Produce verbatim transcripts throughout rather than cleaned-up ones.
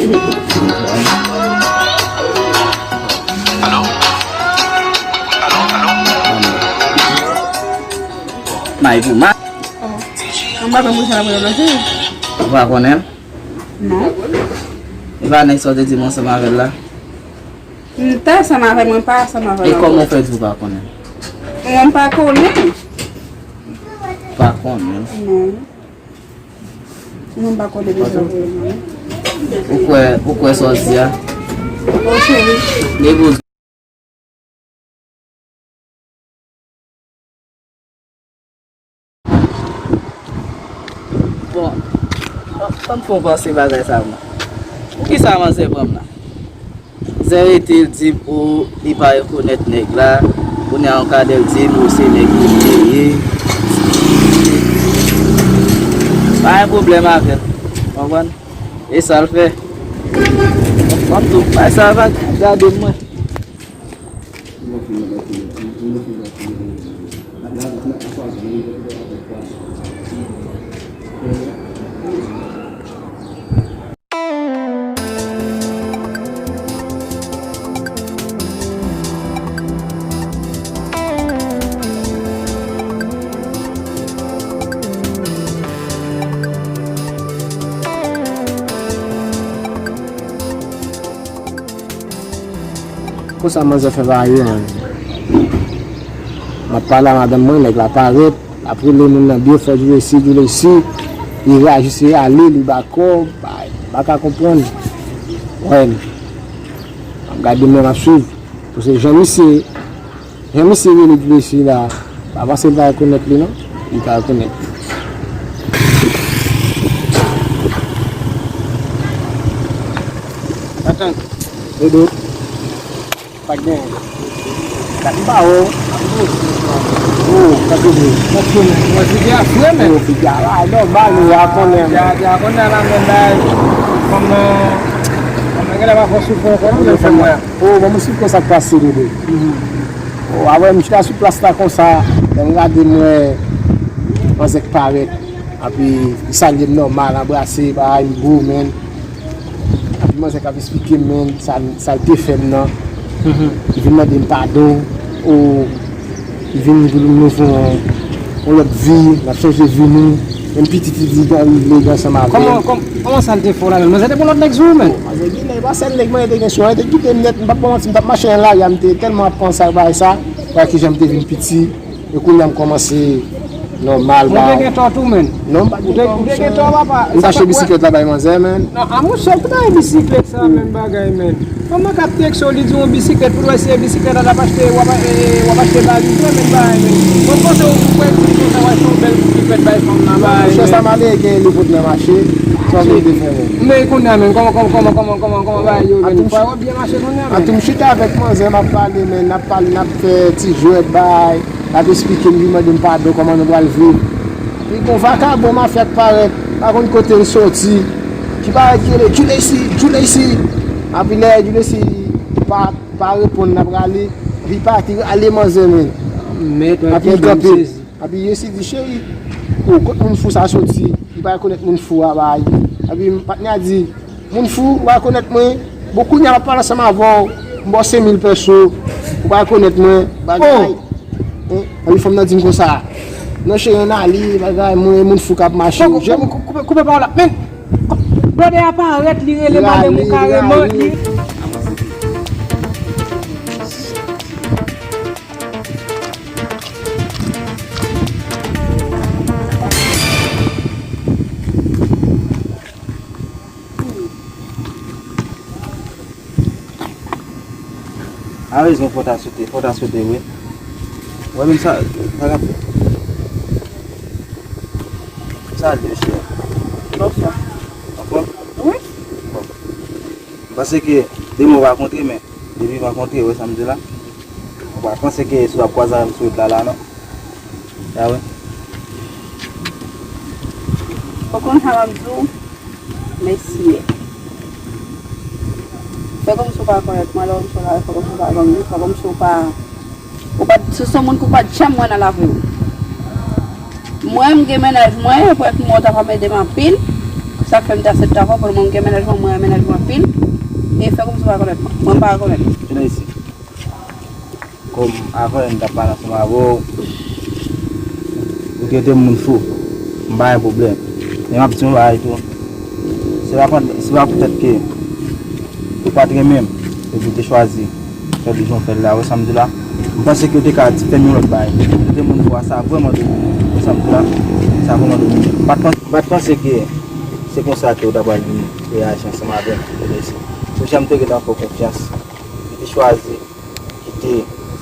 Alo? Alo, alo? May pou may. Oh. Mwen pa konn pou sa la pou yo bloke. Ou pa konnen l? Non. E pa nèg sa w te di m ansanm avè l la? M te ansanm avè l, mwen pa ansanm avè l ankò. E kòman w fè di w pa konnen l? Mwen pa konnen. Pa konnen l? Non. Mwen pa konnen pou sa pou yo, non. Ou kwè, ou kwè sa w di a? Oh, cheri. Depoze. Bon, an, an n fè yon panse bagay sa mwen. Poukisa manzè pran m nan? Manzè rete l di m, o, li pa rekonèt nèg la. Kounye a yon kadè l di m, o, se nèg li te ye. Pa gen pwoblèm avè l. Konprann? E sa l fè. An tou, bay sa va gade mwen. Konsa manzè fè vare, man. M ap pale a madanm mwen, nèg la parèt, l ap rele moun nan byen fò, Djoulecy, Djoulecy. Li reyaji, se ale, li ba kòb, bay, m pa ka konprann. Wè, m ap gade mwen, m ap swiv. Paske jan misye, jan misye rele Djoulecy la, pa panse l pa rekonèt li non, li ka rekonèt li. Atann. Dodo. Pa t genyen. Dat m pa wè w. Oh, sa te vre. Mwen figi a fre, men. Oh, figi a la, nòmal, ou a konnen. Figi a konnen la, men, bay. Fanm nan, fanm nan genlè pa fè w soufri ankò non, men fè mwen. Oh, bon, mwen swiv konsa k pase, Dodo. Oh, apre m chita sou plas la konsa, lè m gade m wè manzè k parèt. Epi, li salye m nòmal, anbrase, bay, m gou, men. Epi manzè k ap esplike m, men, sa, sa l te fè m nan. Li vin mande m padon. Oh, li vin di m nou fè yon, yon lòt vi, n ap chanje vi nou. Menm pitit li di l vle gen ansanm avè m. Kòman, kòm-, kòman sa l te fè w la menm? Manzè te pran lòt nèg sou ou menm? Bon, manzè gen nèg, pa sèl nèg mwen te gen sou, te kite m nèt, m pa t bon manti, m t ap mache nan lari a, m te tèlman ap panse ak bagay sa, wè kijan m te vin piti, e kounye a m kòmanse nòmal. Ou te gen tò tou, menn. Non, m pa gen tò, monchè. Ou te gen tò, papa. M t achte bisiklèt la bay manzè, menn. Non, a monchè, ou pa gen bisiklèt sa, menn, bagay, menn. Fanm nan k ap tekste w, li di w yon bisiklèt, pou l wè si e bisiklèt la l ap achte, w ap, e, e, w ap achte ba li vre, menn, bagay, menn. Mwen panse w kwè di konsa w achte yon bèl bisiklèt bay fanm nan, bagay, menn. Monchè, sa malere gen li pot nan mache, sa w vle fè, menn. Men kounye a, menn, kòman, kòman bagay yo, menn? Fò yo byen mache kounye a, menn. Antou m chita avèk manzè, m ap pale, menn, n ap pale, n ap fè ti jwèt, bay. L ap esplike m, li mande m padon, kòman nou pral viv. Epi gon vakabon mafya k parèt, pa konn kote l soti, ki parèt ki rele Djoulecy, Djoulecy. Epi lè Djoulecy pa, pa reponn, n ap rale, epi li pati rale manzè, menn. Epi li kanpe. Epi Djoulecy di, cheri, o, kot moun fou sa soti? Li pa rekonèt moun fou a, bay. Epi patnè a di, moun fou, ou pa rekonèt mwen? Bon, kounye a m ap pale ansanm avè w, m ba w senk mil pèso, ou pa rekonèt mwen, bagay. Hein? Epi fanm nan di m konsa, non cheri, ann ale, bagay, mwen, moun fou k ap mache. Koupe, koupe, koupe pawòl la. Men, blòdè a parèt, li rele madanm ou kareman, li. A rezon, fò w ta sote, fò w ta sote, wi. Wè, menm sa, sa k ap fè. Sa al, mesye? Bonswa. Anfòm? Wi. Bon. M panse ke demen w pa kontre, men depi w pa kontre, wè sa m di la. Ou pa panse ke si w ap kwaze avè m sou wout la, la, non? Ya wi. Ou konn sa m ap di w? Mesye. Fè kòmsi w pa konèt mwen, lè w di w la, fè kòmsi w pa konn li, fè kòmsi w pa, ou pa, se yon moun ke w pa t janm wè nan lavi w. Mwen, m gen mennaj mwen, e prèt mwen, w ta konn ede m anpil. Sa k fè m te aksepte avè w, paske mwen m gen mennaj mwen, mwen renmen mennaj mwen anpil. E fè kòmsi w pa rekonèt mwen. Mwen m pa rekonèt ou. Vin la isi. Kòm avan m t ap pale ansanm avè w, ou te yon moun fou. M pa gen pwoblèm. Men m ap di yon bagay tou. Se pa, se pa poutèt ke ou pa t renmen m, epi w te chwazi fè l jan w fè l la, ou wè sa m di w la? M panse ke w te ka di, fè m yon lòt bagay. Ou te moun fò a, sa vrèman domine m. Ou wè sa m di w la? Sa vrèman domine m. M pa t panse, m pa t panse ke se konsa ke w ta pral vin reyaji ansanm avè m, Joulesi. Ou jan m te gentan fè w konfyans. Ou te chwazi kite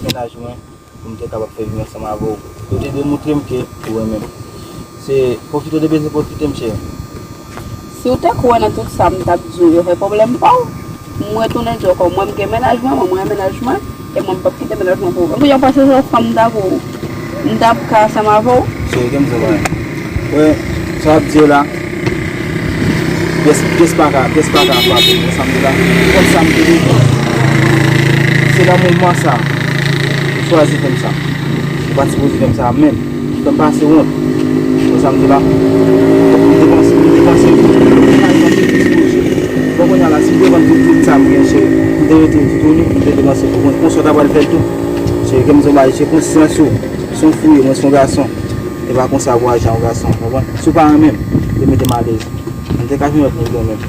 mennaj mwen pou m te kapab fè vi ansanm avè w. Ou te demontre m ke ou renmen m. Se pwofite w te bezwen pwofite m, cheri. Si w te kwè nan tout sa m t ap di w yo, se pwoblèm pa w. M retounen di w ankò, mwen m gen mennaj mwen, mwen mwen renmen mennaj mwen, e mwen m p ap kite mennaj mwen pou ou. Anpi w panse se yon fanm m ta pou ou, m t ap ka ansanm avè w? Cheri, kite m di w bagay. Wè, sa w ap di yo la, pyès, pyès pa ka, pyès pa ka frape m, wè sa m di la. Ou konn sa m te bezwen. Se nan moman sa, ou chwazi fè m sa. Ou pa t sipoze fè m sa menm. Fè m pase wont. Wè sa m di la? M te panse, m te panse, m te panse plis pou ou, cheri. Bon, kounye a la, si m te vann tout, tout sa m gen, cheri, m te rete toutouni, m te depanse pou kont. Konsa w ta pral fè l tou. Cheri, kite m di w bagay, se konsyans ou. Se yon fi w ye, mwen se yon gason. E pa konsa pou aji a yon gason, w konprann? Si w pa renmen m, ou te mete m alèz. M te ka jwenn lòt moun ki renmen m.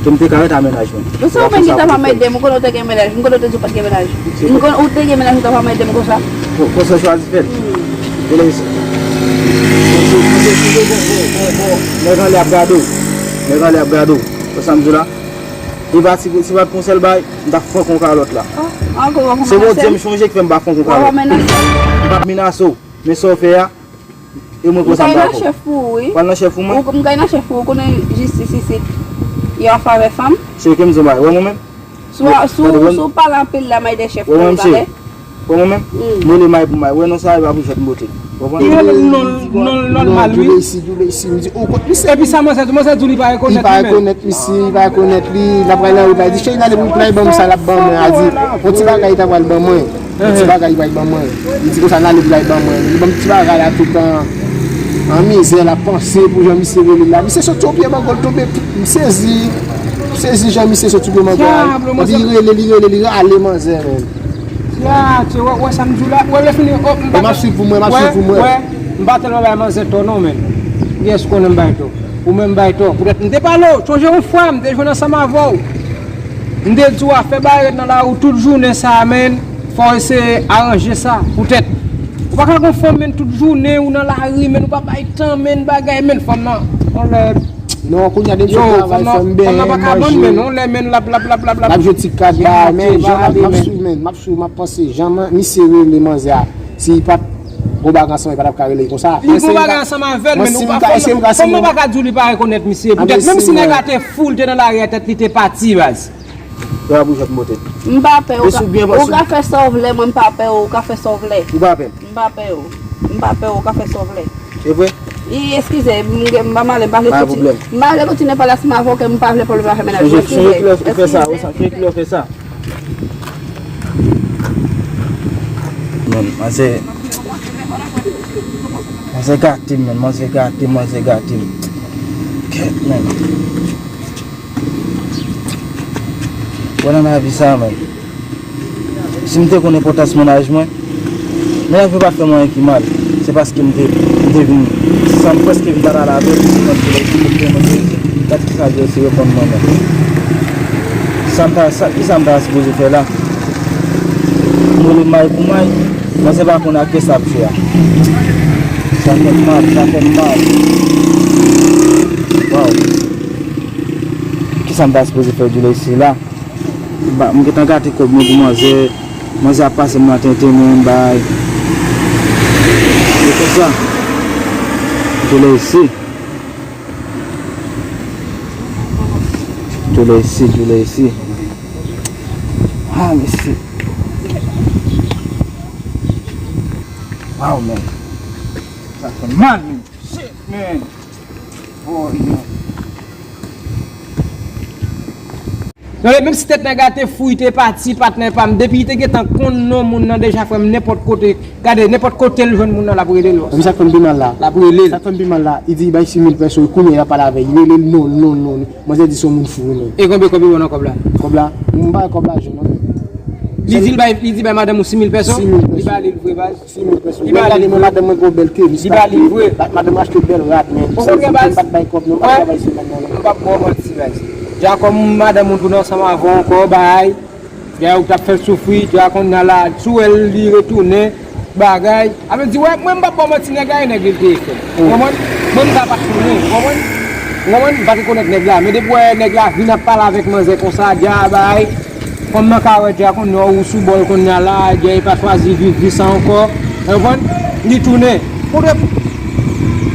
Ke m te ka ret a mennaj mwen. Bon, se ou menm ki t ap ede m, ou konnen ou te gen mennaj, m konnen ou te di ou pa t gen mennaj. M konnen ou te gen mennaj, ou t ap ede m konsa. Bon, konsa w chwazi fè l. Konnen sa. Bon, bon, bon, bon, bon, nèg anlè ap gade w. Nèg anlè ap gade w. Wè sa m di w la? E pa ti, si pa t pou yon sèl bagay, m t ap fè w kon kalòt la. Se Bondye m chonje ki fè m pa fè w kon kalòt. M p ap menase w. Men sa w fè a, e mwen konsa m pa fè w. M kay nan chèf pou ou, wi. Pral nan chèf pou mwen? M kay nan chèf pou ou, ou konnen jistis isit, yo an favè fanm. Cheri, kite m di w bagay, wè mwen menm? Si w, si w, si w pale anpil la, may de chèf pou ou, talè. Wè mwen menm? M rele may pou may. Wè non sa, e pa pou jwèt m pote. Ou konprann? Li rele m non, non, non, mal, wi. Joulesi, Joulesi, m di, ou konn misye. Epi sa, manzè, manzè di w li pa rekonèt li menm. Li pa rekonèt misye, li pa rekonèt li. L ap pral nan wout la, li di, cheri, n ale pou l bay ban m sa l ap ban mwen. A di, yon ti bagay li ta pral ban mwen. Yon ti bagay li pral ban mwen. Li di konsa, n ale pou l al ban mwen. Li ban m ti bagay la toutan an mizè, l ap panse pou jan misye rele l la. Misye soti yon pye mango, l tonbe, m sezi. M sezi jan misye soti yon pye mango a. Epi li rele, li rele, li rale manzè, menm. Ya, tchè, wè, wè sa m di w la. Wè, lè fini, oh, m pa... M ap swiv pou mwen, m ap swiv pou mwen. Wè, m pa tèlman bay manzè tò non, men. Kiyès konnen m bay tò? Ou menm bay tò. Poutèt m te pale w. Sonje yon fwa, m te jwenn ansanm avè w. M te di w afè bagay ret nan lari tout jounen sa a, men. Fò w eseye aranje sa. Poutèt ou pa ka gon fanm, men, tout jounen ou nan lari, men, ou pa bay tan, men, bagay, men, fanm nan. On lè Non, kounye a depi sou travay, fanm nan, fanm nan pa ka bann men, non, lè men l ap, l ap, l ap, l ap, l ap jwe ti kat ba, men jan m ap, m ap swiv, men, m ap swiv, m ap panse, jan misye rele manzè a, si li pa t gon bagay ansanm, li pa t ap ka rele l konsa. Li gon bagay ansanm avè l, men ou pa, fanm nan pa ka di w li pa rekonèt misye. Poutèt, menm si nèg la te fou, l te nan lari a, tèt li te pati, baz. Yo ap jwèt mote. M pa pè, ou ka, ou ka fè sa w vle, mwen m pa pè, ou ka fè sa w vle. Ou pa pè? M pa pè w. M pa pè w, ou ka fè sa w vle. Se vre? Wi, eskize, m, m pa male, m pa vle kontinye. M pa vle kontinye pale ansanm avè w, ke m pa vle pwoblèm afè mennaj mwen. Sonje kilè ou fè sa, sonje kilè ou fè sa. Men, manzè, manzè gate m, men, manzè gate m, manzè gate m. Kèt, men. Wè nan lavi sa, men. Si m te konn enpòtans mennaj mwen, mennaj mwen pa t fè mwen anyen ki mal. Se paske m te, m te vin, san m prèske vin pa t ale avè l, se konn se lè ki m te mwen te, gad kisa Jezi reponn mwen menm. Sa m ta, sa, kisa m ta sipoze fè la? M rele may pou may, manzè pa konn ak kiyès l ap jwe a. Sa fè m mal, sa fè m mal. Waw. Kisa m ta sipoze fè Djouly isi la? M pa, m gentan gate kòb mwen pou manzè. Manzè ap pase m nan tenten, men m bay. E konsa. Djouly isi. Djouly isi, Djouly isi. Ah, mesye. Waw, men. Sa fè mal, men. Shit, man. Boy, man. Tande, menm si tèt nèg la te fou, li te pati, patnè pa m. Depi li te gentan konn non moun nan deja, frè m, nenpòt kote, gade, nenpòt kote l jwenn moun nan, l ap rele l. Menm sa k fè m pi mal la. L ap rele l. Sa k fè m pi mal la, li di li bay sis mil pèso, kounye a l ap pale avè l, li rele l non, non, non. Manzè di se yon moun fou, wi, men. E konbyen, konbyen w nan kòb la? Kòb la? M pa bay kòb la, jwenn non, men. Li di l bay, li di bay madanm ou sis mil pèso? Sis mil pèso. Li ba li l vre, baz. Sis mil pèso. Li ba li l vre. Madanm mwen gwo bèl ke, li ba li l vre. Madanm achte bèl rad, men. Ou konn gen, baz? M pa t bay kòb, non, m pa t bay sou madanm, non. M p ap ba w manti, baz. Dja kòm madanm ou tounen ansanm avè w ankò, bay. Dja ou t ap fè l soufri, dja kounye a la, sou wè l, li retounen, bagay. A vle di, wè, mwen m p ap ba w manti, nèg la e nèg li te ye frè m. Ou konprann? Mwen m ka pa t konnen, ou konprann? Ou konprann? M pa t rekonèt nèg la, men depi wè nèg la vin ap pale avèk manzè konsa, dja bay. Kòm nan ka wè dja kounye a ou sou bòl kounye a la, dja e pa chwazi viv vi sa ankò. Ou konprann? Li tounen. Kote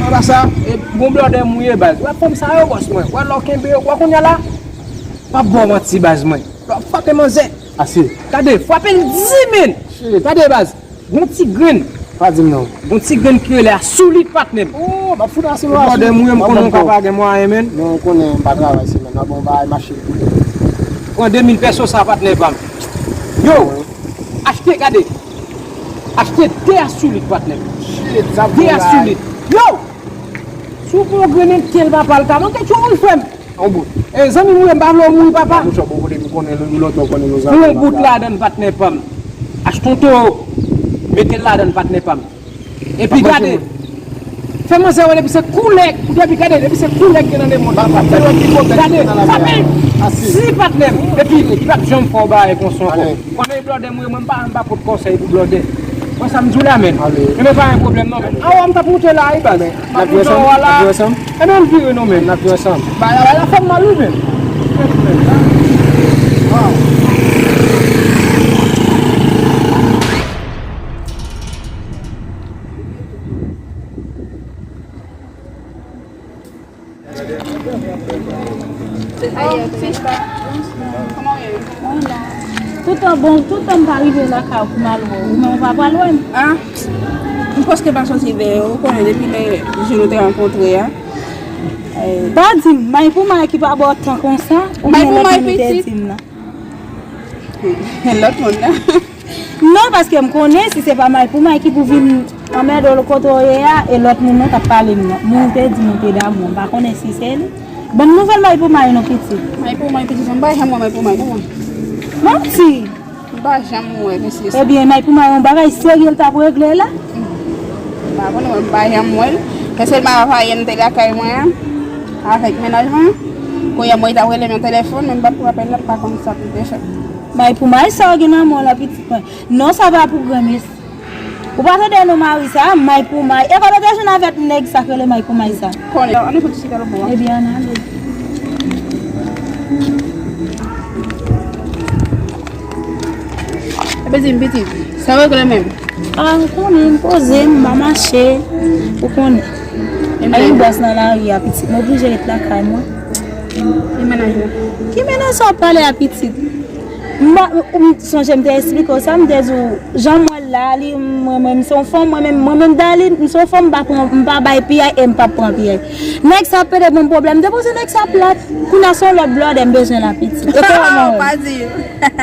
anba sa, e bon blòdè m ou ye baz. Wè fanm sa yo bòs mwen. Wè lè w kenbe yo, wè kounye a la. M p ap ba w manti baz mwen. Lè w ap frape manzè. Ase. Gade, frape l diz mil. Gade baz. Gon ti grenn. Pa di m non. Gon ti grenn ki rele asoulit patnè m. Oh, m ap fout asoulit. Blòdè m ou ye, m konnen w ka pa gen mwayen, menn. Non, ou konnen m pa travay semèn nan, bon, bagay mache pou li. Pran de mil pèso sa patnè pa m. Yo, achte, gade. Achte de asoulit patnè m. De asoulit. Yo! Si w pran yon grenn entèl papa l ka manke tchou wi frè m. Yon bout. E zanmi m ou ye, m pa vle w mouri, papa. Mouchè, bon, kote nou konnen nou, nou lòt, nou konnen nou zanmi. Pran yon bout ladann, patnè pa m. Achte yon towo, mete l ladann, patnè pa m. Epi gade, fè manzè wè depi se koulè, depi gade, depi se koulè k gen nan lemonn. Gade, frape l. Si, patnè m. Epi, li p ap janm fè w bagay konsa ankò. Ou konnen blòdè m wi, mwen m pa, m pa pot konsèy pou blòdè. Mwen sa m di w la, menn. Ebyen pa gen pwoblèm non, menn. Awa, m t ap moute la wi, baz. M ap moute awa la. Ebyen ann vire non, menn. N ap viv ansanm. Bagay la fè m mal wi, menn. Toutan bon, toutan m pa rive lakay ou pou m al wè w, ou menm ou pa pral wè m? Ah, m prèske pa soti dèyè w, ou konnen depi lè jou nou te rankontre a. Pa di m, may pou may ki pa ba w tan konsa, oubyen lè pou nou te di m nan? Lòt moun nan. Non, paske m konnen si se pa may pou may ki pou vin anmède w kote w ye a, e lòt moun nan t ap pale m nan. Moun ou te di m ou te damou, m pa konnen si se li. Ban m nouvèl may pou may non pitit. May pou may pitit, m pa janm wè may pou may non mwen. Manti! M pa janm wè mesye sa. Ebyen, may pou may yon bagay serye l t ap regle la. M pa konnen, mwen m pa janm wè l. Se sèlman avanyè m te lakay mwen an, avèk mennaj mwen. Kounye a mwen li t ap rele m nan telefòn, men m pa t pran apèl la, m pa konn sa pou l te fè. May pou may sa w gen nan men w la pitit mwen. Non, sa pa pou granmesi. Ou pa tande non mari sa, may pou may. E kòman w te jwenn avèk nèg sa k rele may pou may sa? Konnen, ann nou soti chita lòt bò a. Ebyen, ann ale. Epi di m pitit, sa w regle menm? A, ou konnen, m poze, m pa mache. Ou konnen. Ay yon bòs nan lari a, pitit, m oblije ret lakay mwen. E mennaj ou? Ki mennaj sa w ap pale a, pitit? M pa, ou, ou sonje m te eksplike w sa, m te di w, jan m wè l la, li, mwen, mwen, m se yon fanm, mwen menm, mwen menm, Darline, m se yon fanm, m pa pran, m pa bay piyay e m p ap pran piyay. Nèg sa ap pede ban m pwoblèm, depoze nèg sa plat. Kounye a se yon lòt blòdè m bezwen la, pitit. E kòman w? Pa di.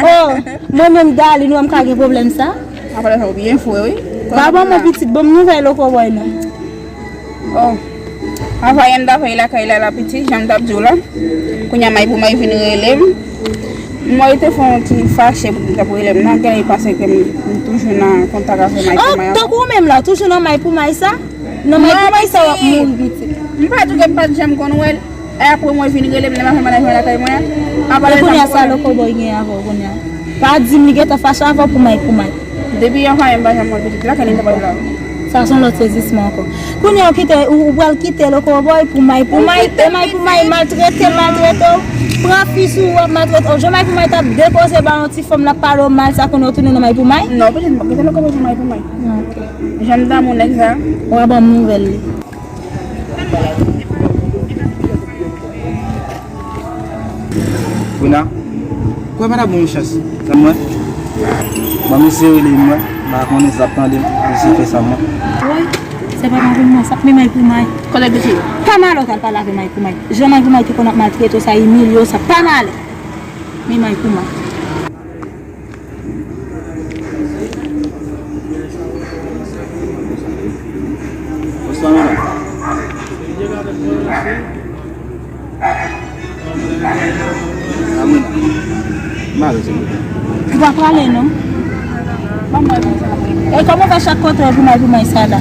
Oh, mwen menm, Darline, wè m ka gen pwoblèm sa? Apa sa w byen fou, wi. Pa ban mwen pitit, ban m nouvèl Okobòy non. Oh. Anvan yè m t ap fè lakay la, la pitit, jan m t ap di w la. Kounye a may pou may vin rele m. M wè li te fè yon ti fache pou li t ap rele m nan, gen li panse ke m, m toujou nan kontak avè may pou may ankò. Tankou w menm la, w toujou nan may pou may sa? Nan may pou may sa w ap mouri pitit. M pa di w ke m pa t janm konn wè l. E apre mwen vin rele m, lè m ap fè mennaj mwen lakay mwen an. E kounye a sa Lokobòy gen avè w kounye a? Pa di m li gentan fache avè w pou may pou may. Depi yon fanm pa janm wè pitit la, kè li te pral la. Sa se yon lòt sezisman ankò. Kounye a ou kite, ou, ou pral kite Lokobòy pou may pou may, e may pou may maltrete, maltrete w. Pran fi sou ou ap maltrete w. Jan may pou may t ap depoze ba yon ti fanm l ap pale w mal, sa kounye a w tounen nan may pou may? Non, pitit, m p ap kite Lokobòy pou may pou may. Ok. Jan m damou nèg sa. W a ban m nouvèl li. Bruna, kwè pa ta bon yon chans. Sa mwen. Bon, mesye rele mwen. M pa konnen si l ap tande m. Mesye fè sa mwen. Wè, se pa nan pou mwen, sa k men may pou may. Kote pitit? Pa m ale w t al pale avè may pou may. Jan may pou may te konn ap maltrete w sa, imilye w sa, pa m ale. Mimay kouman. Ou pa prale non. E kòman fè chak kote ou jumay jumay sa la?